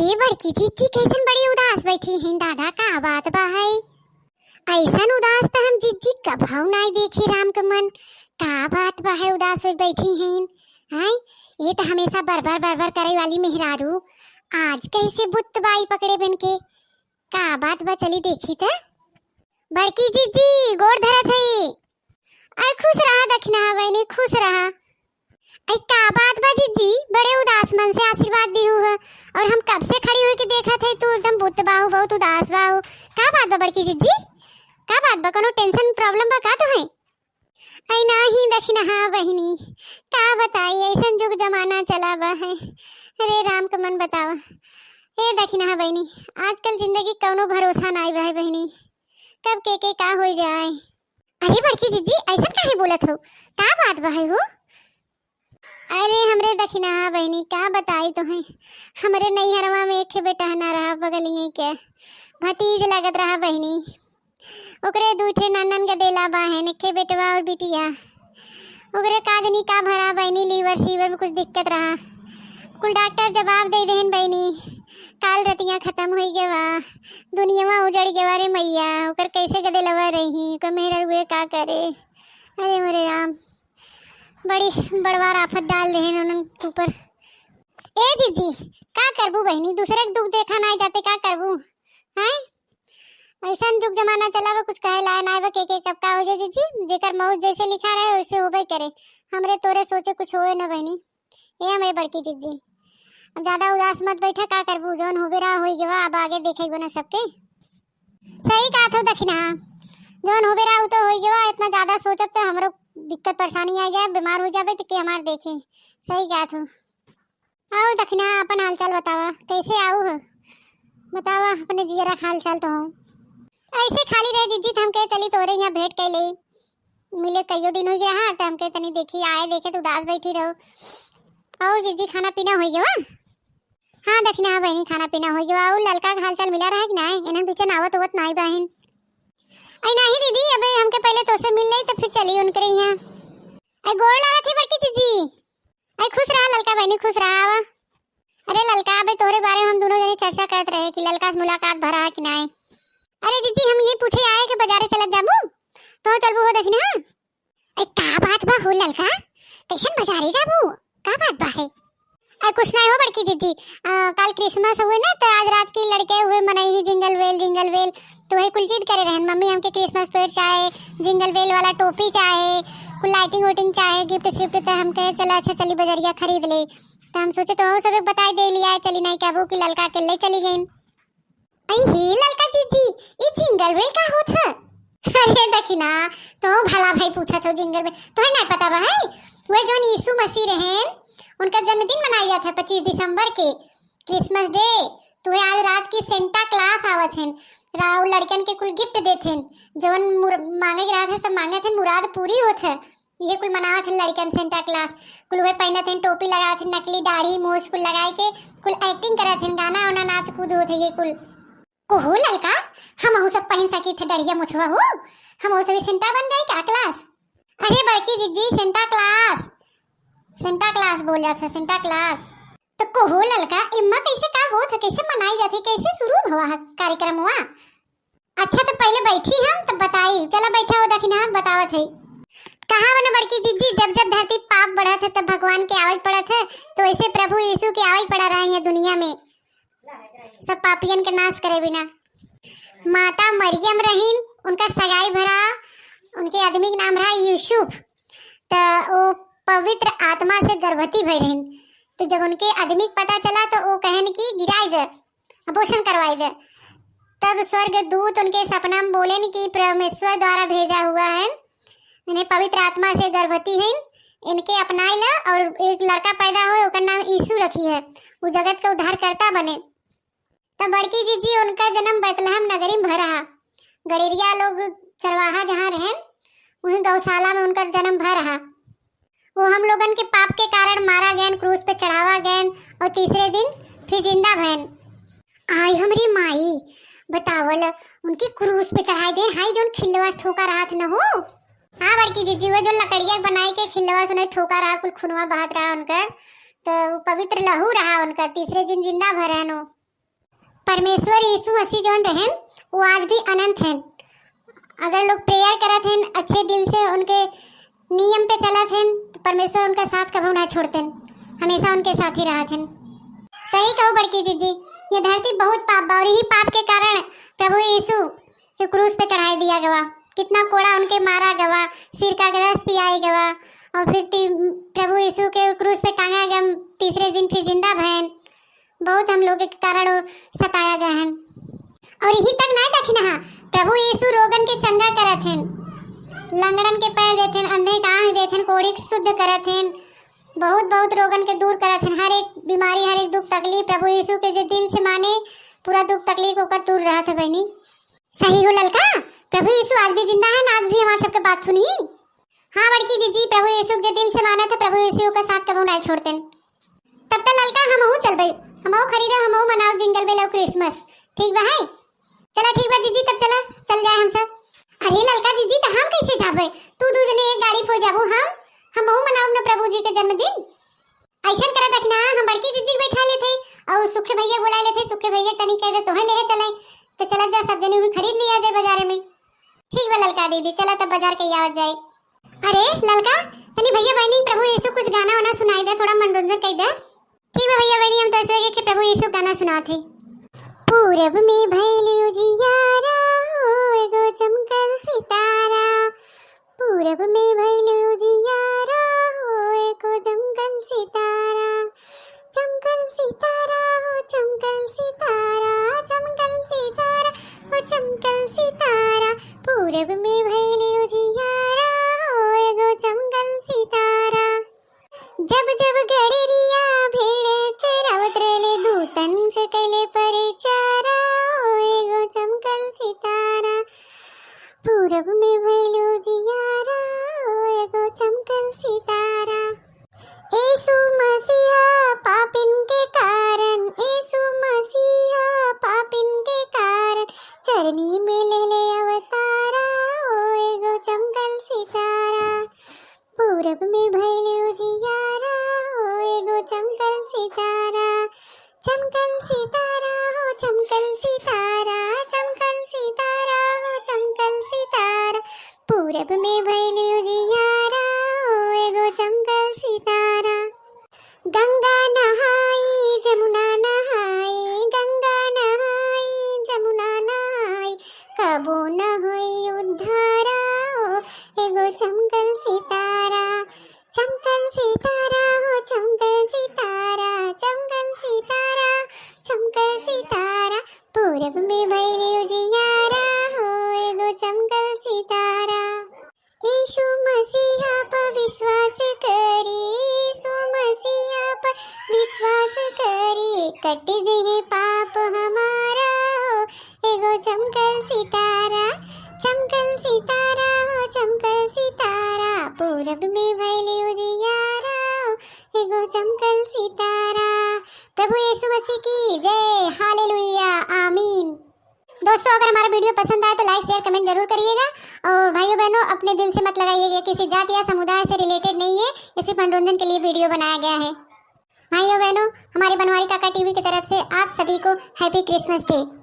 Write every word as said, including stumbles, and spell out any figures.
ए बड़की जिज्जी, कैसन बड़ी उदास बैठी हैं दादा, का बात बा है? ऐसन उदास त हम जिज्जी कभऊ नाई देखी राम के मन। का बात बा है, उदास होई बैठी हैं? हैं? ये त हमेशा बरबर बरबर करे वाली मेहरारू आज कैसे बुत बाई पकड़े बन के? का बात बा, चली देखी त। बड़की जिज्जी, गोड़ धरत हई। अरे खुश रहा दखिनहा बहिनी, खुश रहा। अरे का बात बा जिज्जी, बड़े उदास मन से आशीर्वाद दिहू ह। और हम कब से खड़ी होके देखत है, तू एकदम बुत बाहू, बहुत उदास बाहू। का बात बा बड़की जिज्जी? का बात बा, कोनो tension problem बा का तोहे? अरे नाही दखिनहा बहिनी, का बताई, ऐसन जुग जमाना चला बा है। अरे राम के मन बतावा। ए दखिनहा बहिनी, आजकल जिंदगी कौनो भरोसा नाई बा है बहिनी, कब के के का होई जाए। अरे बड़की जिज्जी, ऐसन काहे बोलत हो? का बात बा है हो? अरे हमरे दखिनहा बहिनी, का बताई तोहे, हमरे नैहरवा में एक ठे बेटहना रहा बगलिए के, भतीज लागत रहा बहिनी। ओकरे दू ठे नन्नन गदेला बाहेन, एक ठे बेटवा और बिटिया। ओकरे का जनी का भरा बहिनी, liver शीवर में कुछ दिक्कत रहा। कुल डॉक्टर जवाब दे देहन बहिनी, काल रतिया खत्म होई गवा, दुनियावा उजड़ गवा रे मैया। ओकर कैसे गदेलवा रही, ओकर मेहररुए का करे। अरे मोरे राम, बड़ी बड़वार आफत डाल देहन उनन ऊपर। ए जिज्जी, का करबू बहिनी, दूसरे के दुख देखा नाई जाते, का करबू? हैं? ऐसन जुग जमाना चला बा, कुछ कहे लाए नाई बा, के के कब का हो जाए जिज्जी। जेकर मौत जैसे लिखा रहे वैसे होबे करे। हमरे तोरे सोचे कुछ होए ना बहिनी। ए हमरे बड़की जिज्जी, अब ज्यादा उदास मत बैठा, का करबू, जौन होबे रहा होई गवा, अब आगे देखे ना सबके। सही कहत हो दखिनहा, जौन होबे रहा उ तो होई गवा, इतना ज्यादा सोचब तो हमरो दिक्कत परेशानी आ जाए, बीमार हो जाबे तो के हमार देखे। सही कहत हो। और दखिनहा अपन हालचाल बतावा, कैसे आऊ हो? बतावा अपने जियरा के हालचाल तो हो। ऐसे खाली रहे जिज्जी, त हम कहे चली तोरे यहाँ भेंट कर ले, मिले कईयो दिन हो गया। हाँ, त हमके तनी देखी आए देखे तो उदास बैठी रहो। और जिज्जी खाना पीना हो गया? हाँ दखिनहा बहिनी, खाना पीना हो गया। और ललका के हालचाल मिला रहा कि नाई? इन्हन बीचन आवत होवत नाई बहिन। अरे नहीं दीदी, अबे हमके पहले तोसे मिल ले तो फिर चली उनके यहाँ। अरे गोड़ लागत है बड़की जिज्जी। अरे खुश रहा ललका बहिनी, खुश रहा। आवा। अरे ललका, अबे तोहरे बारे में हम दोनों जने चर्चा करत रहे कि ललका से मुलाकात भरा है कि नाई। अरे जिज्जी, हम ये पूछे आए कि बाजारे चलत जाबू, तो चलबू हो दखिनहा? अरे का बात बा हो ललका, कैसन बाजारे जाबू, का बात बा है? अरे कुछ नाई हो बड़की जिज्जी, आ, काल Christmas हुए ना, तो आज रात की लड़के हुए मनई ही jingle bell jingle bell, तो वही कुल जिद करे रहन, मम्मी हमके Christmas पेड़ चाहे, jingle bell वाला टोपी चाहे, कुल lighting वाइटिंग चाहे, gift शिफ्ट, तो हम कहे चला अच्छा चली बजरिया खरीद ले। तो हम सोचे तो सबे बताई दे लिया है, चली नाई कहबू कि ललका अकेले चली गईन। अई हे ललका जिज्जी, ई jingle bell का होत है? अरे दखिनहा, तो भला भाई पूछत हो jingle bell, तोहे नाई पता बा है? वह जौन यीशु मसीह रहेन, उनका जन्मदिन मनाई जात है पच्चीस दिसंबर के, Christmas day। तो वह आज रात की Santa Claus आवत हैं, राव लड़कन के कुल gift देत हैं, जवन मुर-, मांगे के रहत है सब मांगत हैं, मुराद पूरी होत है। ये कुल मनावत हैं लड़कन Santa Claus, कुल वह पहनत हैं, टोपी लगावत हैं, नकली दाढ़ी मूछ कुल लगाए के कुल acting करत हैं, गाना वाना नाच कूद होत है ये कुल। को हो ललका, हमहू सब पहन सकी थे डढ़िया मुछवा हो, हमहू सब Santa बन जाए का Claus? अरे बड़की जिज्जी, Santa Claus, Santa Claus बोल जात है, Santa Claus। तो को हो ललका, इम्मा कैसे का होत है, कैसे मनाई जात है, कैसे शुरू हुआ है कार्यक्रम हुआ? अच्छा तो पहले बैठी हम तब बताई, चला बैठा हो दखिनहा बतावत है। कहा बना बड़की जिज्जी, जब जब धरती पाप बढ़त है तब भगवान के आवै पड़त है, तो ऐसे प्रभु यीशु के आवै पड़ा रहा है दुनिया में। सब पापियन के नाश करे बिना। माता मरियम रहीन, उनका सगाई भरा, उनके आदमी के नाम रहा यूसुफ। त वो पवित्र आत्मा से गर्भवती भई रहीन। तो जब उनके आदमी के पता चला तो वो कहन कि गिराई दे, abortion करवाई दे। तब स्वर्ग दूत उनके सपना में बोलेन कि परमेश्वर द्वारा भेजा हुआ है, इन्हें पवित्र आत्मा से गर्भवती हैं, इनके अपनाई ला और एक लड़का पैदा होए, ओकर नाम यीशु रखी है, वो जगत के उद्धारकर्ता बने। तब बड़की जिज्जी उनका जन्म बैतलहम नगरी में भा रहा। गड़ेरिया लोग चरवाहा जहाँ रहेन, वहीं गौशाला में उनका जन्म भा रहा। वो हम लोगन के पाप के कारण मारा गयन, क्रूस पे चढ़ावा गयन और तीसरे दिन फिर जिंदा भयन। आई हमरी माई, बतावल उनकी क्रूस पे चढ़ाई देन, हाई जौन खिल्लवा से ठोका रहत न हो। हाँ बड़की जिज्जी, वो जो लकड़िया बनाए के खिल्लवा से उन्हें ठोका रहा, कुल खूनवा बहत रहा उनकर, तो वो पवित्र लहू रहा उनकर, तीसरे दिन जिंदा भरन हो। परमेश्वर यीशु मसीह जौन रहन, वो आज भी अनंत हैं। अगर लोग prayer करत हैं, अच्छे दिल से उनके नियम पे चलत हैं, तो परमेश्वर उनका साथ कबहू ना छोड़तेन, हमेशा उनके साथ ही रहत हैं। सही कहो बड़की जीजी, ये धरती बहुत पाप बा और यही पाप के कारण प्रभु यीशु के क्रूस पे चढ़ाई दिया गवा। कितना कोड़ा उनके मारा गवा, सिर का रस पियाई गवा और फिर ती-, प्रभु यीशु के क्रूस पे टांगा गया, तीसरे दिन फिर जिंदा भयन। बहुत हम लोग के कारण वो सताया गया है। और यही तक नहीं देखिन हा, प्रभु यीशु रोगन के चंगा करत हैं, लंगड़न के पैर देत हैं, अंधे के आँख देत हैं, कोढ़ी के शुद्ध करत हैं, बहुत बहुत रोगन के दूर करत हैं। हर एक बीमारी, हर एक दुख तकलीफ प्रभु यीशु के जे दिल से माने, पूरा दुख तकलीफ ओकर दूर रहत है बहनी। सही हो ललका, प्रभु यीशु आज भी जिंदा है ना, आज भी हमार सबके बात सुनी। हाँ बड़की जीजी, प्रभु यीशु के जे दिल से मानत है, प्रभु यीशु का साथ कबहू नहीं छोड़तेन। तब तो ललका हमहू चलबे, हमहू खरीदे, हमहू मनाओ Jingle Bell और Christmas, ठीक बा है? चला ठीक बा जीजी, तब चला, चल जाए हम सब। अरे ललका दीदी, तो हम कैसे जाबे? तू दू जने एक गाड़ी पे जाबू, हम, हमहू मनाओ अपना प्रभु जी के जन्मदिन। ऐसन करा देखना, हम बड़की जीजी के बैठा लेते और सुखे भैया बुला लेते, सुखे भैया तनी कह दे तोहे लेहे चले, तो चलत जा सब जने भी खरीद लिया जाए बाजारे में। ठीक बा ललका दीदी, चला तब बाजार के आवत जाए। अरे ललका, तनी भैया बहनी प्रभु यीशु कुछ गाना वाना सुनाई दे, थोड़ा मनोरंजन कर दे। ठीक बा भैया बहनी, हम तो ऐसे के प्रभु यीशु गाना सुनाते हैं। पूरब में भइल उजियारा हो, एगो चमकल सितारा। पूरब में भइल उजियारा हो, एगो चमकल सितारा। चमकल सितारा हो, चमकल सितारा, चमकल सितारा हो, चमकल सितारा। पूरब में भइल उजियारा हो, एगो चमकल सितारा। जब जब गड़ेरिया भेड़ चरावत रहले, दूतन से कैले परिचारा, ओ एगो चमकल सितारा। पूरब में भइल उजियारा, ओ एगो चमकल सितारा। यीशु मसीहा पापिन के कारण, यीशु मसीहा पापिन के कारण, चरनी में लेले अवतारा, ओ एगो चमकल सितारा। पूरब में भइल उजियारा, ओ एगो चमकल सितारा। चमकल सितारा हो, चमकल सितारा, चमकल सितारा हो, चमकल सितारा। पूरब में भइल उजियारा, ओ एगो चमकल सितारा। गंगा नहाई, जमुना नहाई, गंगा नहाई, जमुना नहाई, कबो न होई उद्धारा, ओ एगो चमकल सितारा। चमकल सितारा हो, चमकल सितारा, चमकल सितारा, चमकल सितारा। पूरब में भइल उजियारा हो, एगो चमकल सितारा। यीशु मसीहा पर विश्वास करी, यीशु मसीहा पर विश्वास करी, कट जइहे पाप हमारा हो, एगो चमकल सितारा। चमकल सितारा हो, चमकल सितारा, पूरब में भइल उजियारा हो, एगो चमकल सितारा। प्रभु यीशु मसीह की जय, हालेलुया, आमीन। दोस्तों, अगर हमारा video पसंद आए तो like, share, comment जरूर करिएगा। और भाइयों बहनों, अपने दिल से मत लगाइएगा, किसी जाति या समुदाय से related नहीं है, ये सिर्फ मनोरंजन के लिए video बनाया गया है। भाइयों बहनों, हमारे बनवारी काका TV की तरफ से आप सभी को Happy Christmas Day।